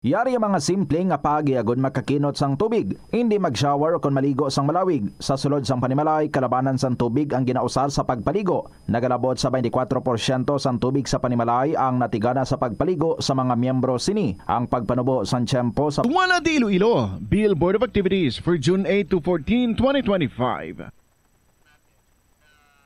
Yari ang mga simple nga paagi agud makakinot sang tubig. Indi mag-shower ukon maligo sang malawig. Sa sulod sang panimalay, kalabanan sang tubig ang ginausar sa pagpaligo. Nagalabot sa twenty-four porsyento sang tubig sa panimalay ang natigana sa pagpaligo sa mga miyembro sini. Ang pagpanubo sang tiyempo sa Plazuela de Iloilo, Bill Board of Activities for June eight to fourteen, twenty twenty-five.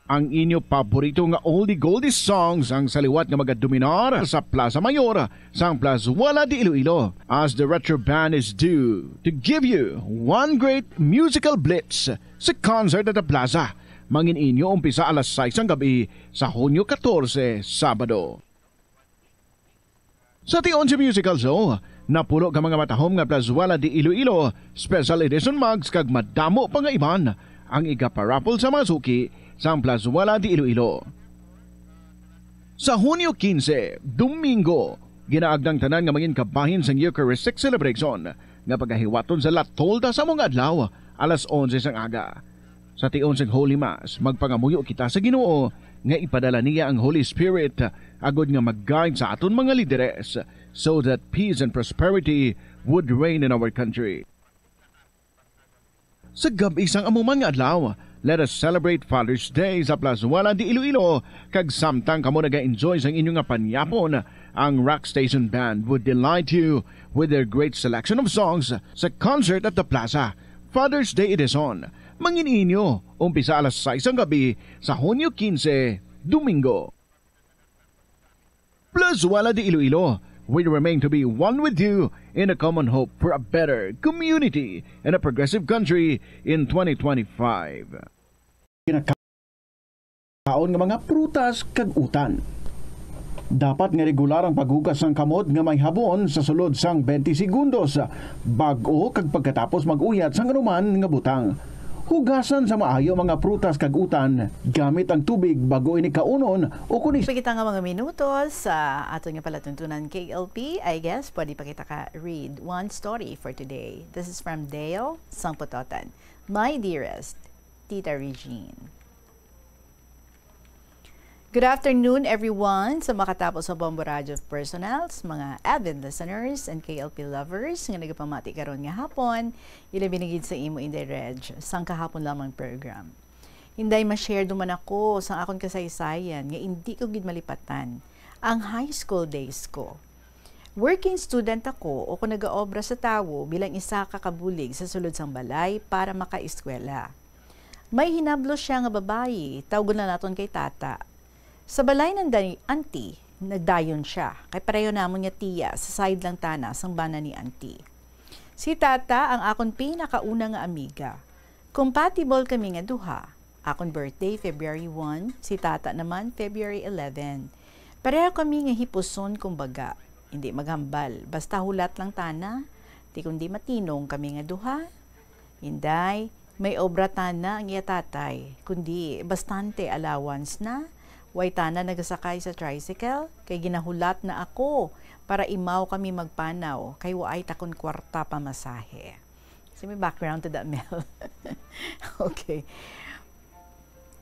Ang inyo paborito nga oldie-goldie songs ang sa liwat nga magadominar sa Plaza Mayor sang Plazuela de Iloilo, as the Retro Band is due to give you one great musical blitz sa concert at the plaza. Mangin-inyo umpisa alas sais sang gabi sa Hunyo katorse, Sabado. Sa tion sa musical show, napulo ka mga matahom nga Plazuela de Iloilo Special Edition mugs kag madamo pa nga iban ang igaparaffle sa mga suki sang Plazuela de Iloilo. Sa Hunyo kinse, Domingo, ginaagda ang tanan nga mangin kabahin sang Eucharistic celebration nga pagahiwaton sa La Tolda sa amo nga adlaw, alas onse sang aga. Sa tion sang Holy Mass, magpangamuyo kita sa Ginoo nga ipadala niya ang Holy Spirit agud nga mag-guide sa aton mga lideres, so that peace and prosperity would reign in our country. Sa gab-i sang amo man nga adlaw, let us celebrate Father's Day sa Plazuela de Iloilo, kag samtang kamo naga-enjoy sang inyo nga panyapon, ang Rock Station Band would delight you with their great selection of songs sa concert at the plaza. Father's Day Edition. Mangin-inyo, umpisa alas sais sang gabi sa Hunyo kinse, Domingo. Plazuela de Iloilo, we remain to be one with you in a common hope for a better community and a progressive country in twenty twenty-five. Kinakaon nga mga prutas kag utan. Dapat nga regular ang paghugas sang kamot nga may habon sa sulod sang twenty segundos bag-o kag pagkatapos mag-uyat sang anuman nga butang. Hugasan sa maayo ang mga prutas kag utan gamit ang tubig bag-o ini kaunon o kon is- Kita nga mga minuto sa aton nga palatuntunan, K L P, I guess, pwede pa kita ka read one story for today. This is from Dale Sangpototan. My dearest, Tita Regine. Good afternoon, everyone, sa makatapos sa Bombo Radyo personnels, mga avid listeners, and K L P lovers nga nagapamati karon nga hapon, ilabi na gid sa imo, Inday Reg, sang kahapon lamang program. Inday, ma-share duman ako sang akon kasaysayan nga indi ko gid malipatan, ang high school days ko. Working student ako o kon nagaobra sa tawo bilang isa ka kabulig sa sulod sang balay para makaeskwela. May hinablos sia nga babayi, tawgon lang naton kay Tata. Sa balay nanda ni Auntie, nagdayon sia, kay pareho namon nga tiya, sa side lang tana sang bana ni Auntie. Si Tata ang akon pinakauna nga amiga. Compatible kami nga duha. Akon birthday, February one, si Tata naman, February eleven. Pareho kami nga hipuson, kumbaga. Hindi maghambal, basta hulat lang tana. Di kundi matinong kami nga duha. Inday, may obra tana ang iya tatay, kundi bastante allowance na. Way tana nagasakay sa tricycle, kay ginahulat na ako para imaw kami magpanaw, kay waay takon kwarta pamasahe. So, may background to that, Mel. Okay.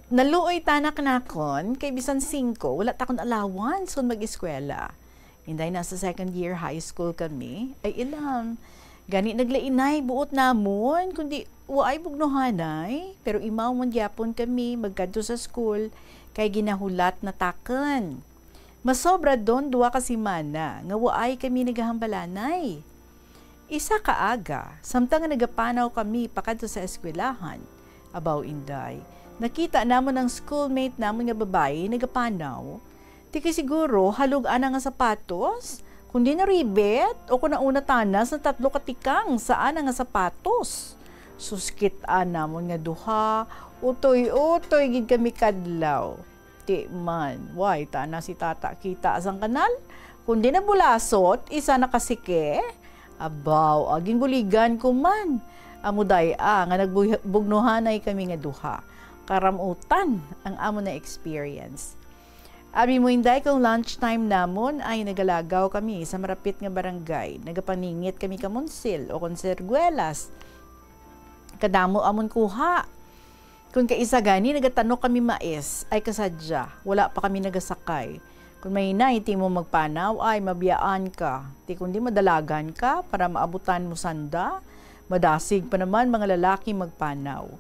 Naluoy tana kanakon, kay bisan singko, wala takon allowance kon mag-eskwela. Inday, nasa second year high school kami, ay ilam. Gani naglainay buot namon, kundi waay bugnohanay, pero imaw man gyapon kami magkadto sa school, kay ginahulat na takon. Masobra don duha ka semana nga waay kami nagahambalanay. Isa ka aga, samtang nga nagapanaw kami pakadto sa eskwelahan, abaw, Inday, nakita namon ang schoolmate namon nga babayi nagapanaw. Di kay siguro halog ana nga sapatos, kundi naribit o kon nauna tana sa tatlo ka tikang sa ana nga sapatos. Suskit-an namon nga duha, utoy-utoy gid kami kadlaw. Ti man, way tana si Tata kita sang kanal, kundi nabulasot, isa nakasike. Abaw, aging buligan ko man. Amo day, ah, nga nagbugnohanay kami nga duha. Karamutan ang amo na experience. Abi mo, Inday, kung lunch time namon ay nagalagaw kami sa marapit nga barangay. Nagapaningit kami kamunsil o konserguelas. Kadamo amon kuha. Kun kaisa gani nagatanok kami mais, ay kasadya, wala pa kami nagasakay. Kun mahinay ti mo magpanaw, ay mabiyaan ka. Ti kundi madalagan ka para maabutan mo sanda. Madasig pa naman mga lalaki magpanaw.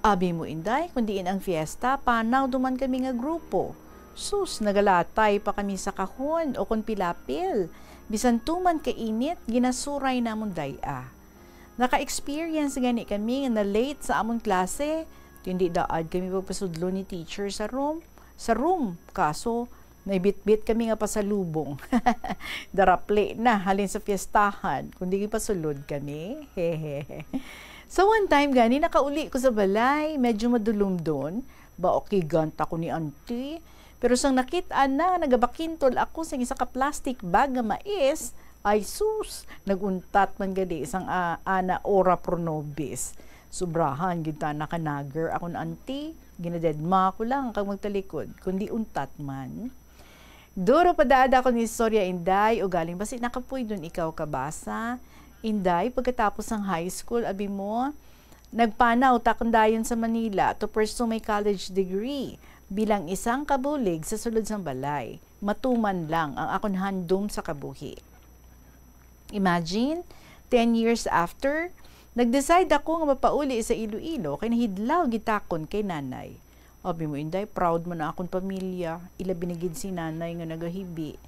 Abi mo, Inday, kun diin ang fiesta, panaw duman kami nga grupo. Sus, nagalatay pa kami sa kahon o kon pilapil. Bisan tuman kainit, ginasuray namon day-a. Naka-experience gani kami nga na-late sa amon klase, kundi daad kami pagpasudlo ni teacher sa room, sa room. Kaso, may bitbit kami nga pasalubong. Darapli na, halin sa fiestahan, kundi gipasulod kami. Hehehe. So, one time gani, nakauli ko sa balay, medyo madulumdon. Baokigan ta ko ni auntie. Pero sang nakit-an na, nagabakintol ako sang isa ka plastic bag nga mais, ay sus, nag-untat man gani sang, ah, ana ora pro nobis. Sobrahan gid ta nakanager akon auntie. Ginadedma ko lang kag magtalikod, kundi untat man. Duro pa daad akon istorya, Inday, ugaling basi nakapuy dun ikaw kabasa. Inday, pagkatapos sang high school, abi mo, nagpanaw ta kon dayon sa Manila to pursue my college degree bilang isang kabulig sa sulod sang balay. Matuman lang ang akon handom sa kabuhi. Imagine, ten years after, nag-decide ako nga mapauli sa Iloilo kay nahidlaw gid takon kay nanay. Abi mo, Inday, proud man ang akon pamilya, ilabi na gid si nanay nga nagahibi.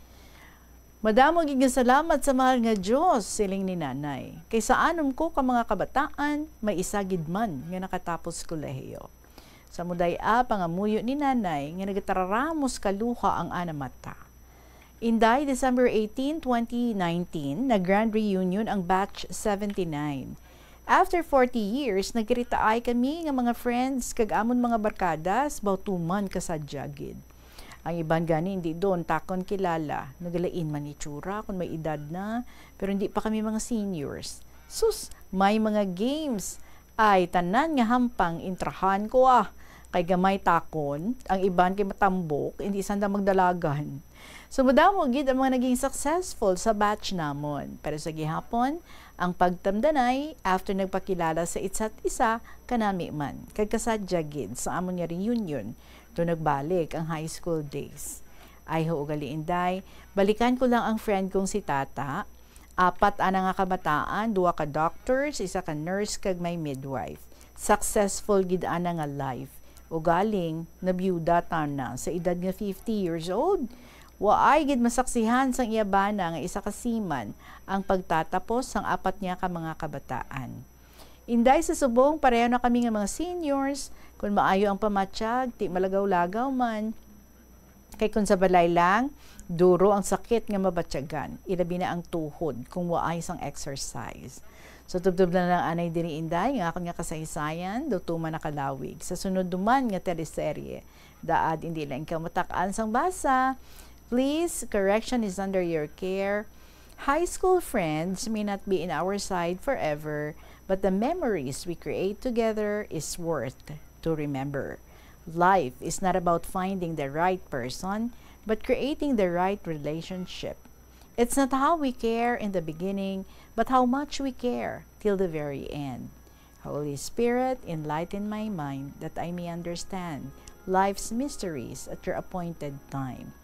Madamo gid nga salamat sa mahal nga Dios, siling ni nanay. Kay sa anom ko ka mga kabataan, may isa gid man nga nakatapos kolehiyo. Sa muday-a, pangamuyo ni nanay nga nagatararamos ka luha ang ana mata. Inday, December eighteen, twenty nineteen, nag-grand reunion ang Batch seventy-nine. After forty years, nagkiritaay kami nga mga friends kag amon mga barkadas, baw tuman kasadya gid. Ang iban gani hindi don takon kilala, nagalain man itsura kun may edad na, pero hindi pa kami mga seniors. Sus, may mga games. Ay, tanan nga hampang intrahan ko, ah. Kay gamay takon, ang iban kay matambok, hindi sanda magdalagan. So, madamo gid ang mga naging successful sa batch namon. Pero sa gihapon, ang pagtamdanay, after nagpakilala sa isa't isa, kanami man. Kag kasadya gid sa amon nga reunion, do nagbalik ang high school days. Ay ho, ugali, Inday, balikan ko lang ang friend kong si Tata. Apat ana nga kabataan, duha ka doctors, isa ka nurse, kag may midwife. Successful gid ana nga life. Ugaling, nabiyuda tana sa edad nga fifty years old. Waay gid masaksihan sang iya bana nga isa ka seaman ang pagtatapos sang apat niya ka mga kabataan. Inday, sa subong, pareho na kami nga mga seniors. Kun maayo ang pamatyag, ti malagaw-lagaw man. Kay kung sa balay lang, duro ang sakit nga mabatyagan, ilabi na ang tuhod kung waay sang exercise. So, tubtob na lang anay diri, Inday, nga akon nga kasaysayan, daw tuman nakalawig. Sa sunod duman nga teleserye, daad indi lang ikaw matak-an sang basa. Please, correction is under your care. High school friends may not be in our side forever, but the memories we create together is worth to remember. Life is not about finding the right person, but creating the right relationship. It's not how we care in the beginning, but how much we care till the very end. Holy Spirit, enlighten my mind that I may understand life's mysteries at your appointed time.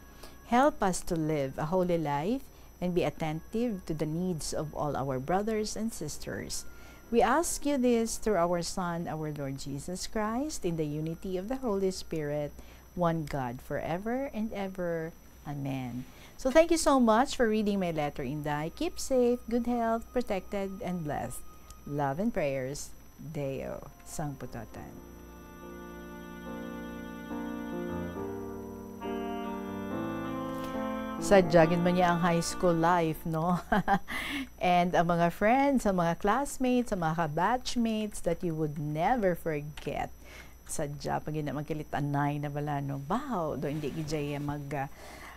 Help us to live a holy life and be attentive to the needs of all our brothers and sisters. We ask you this through our Son, our Lord Jesus Christ, in the unity of the Holy Spirit, one God, forever and ever. Amen. So thank you so much for reading my letter, Inday. Keep safe, good health, protected, and blessed. Love and prayers, Deo, Sangputotan. Sadya gid man niya ang high school life, no? And ang mga friends, ang mga classmates, ang mga batchmates that you would never forget. Sadya pa gid na magkalitanay na bala, no? Bahaw, do hindi gid siya mag, ah,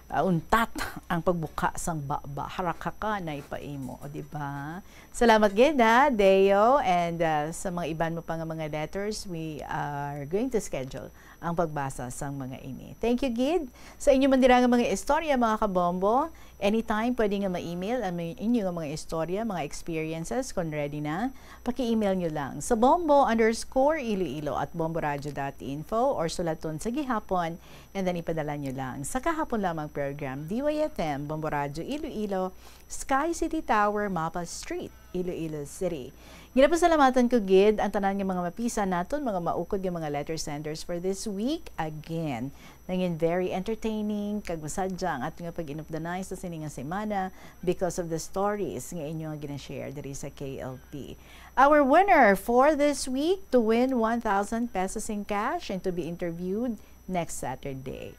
ah, untat ang pagbuka sang baba. Harakaka na ipaimo, o, di ba? Salamat gid, ha, Deo, and, ah, sa mga iban mo pa nga mga letters, we are going to schedule ang pagbasa sang mga ini. Thank you gid sa inyo man dira nga mga istorya, mga kabombo. Anytime, pwede nga ma-email ang mga inyo nga mga istorya, mga experiences, kung ready na. Paki-email nyo lang sa bombo underscore iloilo at bomboradio dot info or sulaton sa gihapon, and then ipadala nyo lang sa kahapon lamang program, D Y F M, Bombo Radyo Iloilo, Sky City Tower, Mapa Street, Iloilo City. Ginapasalamatan ko gid ang tanan nga mga mapisa naton, mga maukod nga mga letter senders for this week. Again, nangin very entertaining, kag masadya ang aton nga pag-inupdanay sa sini nga semana because of the stories nga inyo nga gina-share diri sa K L P. Our winner for this week to win one thousand pesos in cash and to be interviewed next Saturday.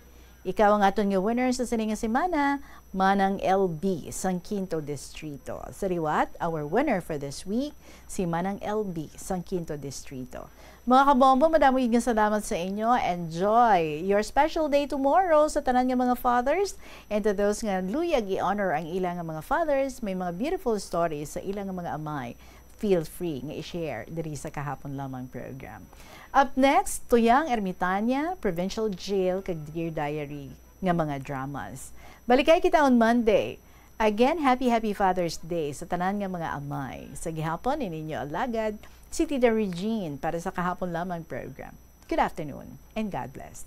Ikaw ang aton nga winner sa sini nga semana, Manang L B sang Quinto Distrito. Sa liwat, our winner for this week, si Manang L B sang Quinto Distrito. Mga kabombo, madamo gid nga salamat sa inyo. Enjoy your special day tomorrow sa tanan nga mga fathers. And to those nga luyag i-honor ang ila nga mga fathers, may mga beautiful stories sa ila nga mga amay, feel free nga i-share diri sa kahapon lamang program. Up next, Tuyang Ermitania, Provincial Jail, kag Dear Diary nga mga dramas. Balikay kita on Monday. Again, happy, happy Father's Day sa tanan nga mga amay. Sa gihapon, ini inyo alagad, si Tita Regine para sa kahapon lamang program. Good afternoon and God bless.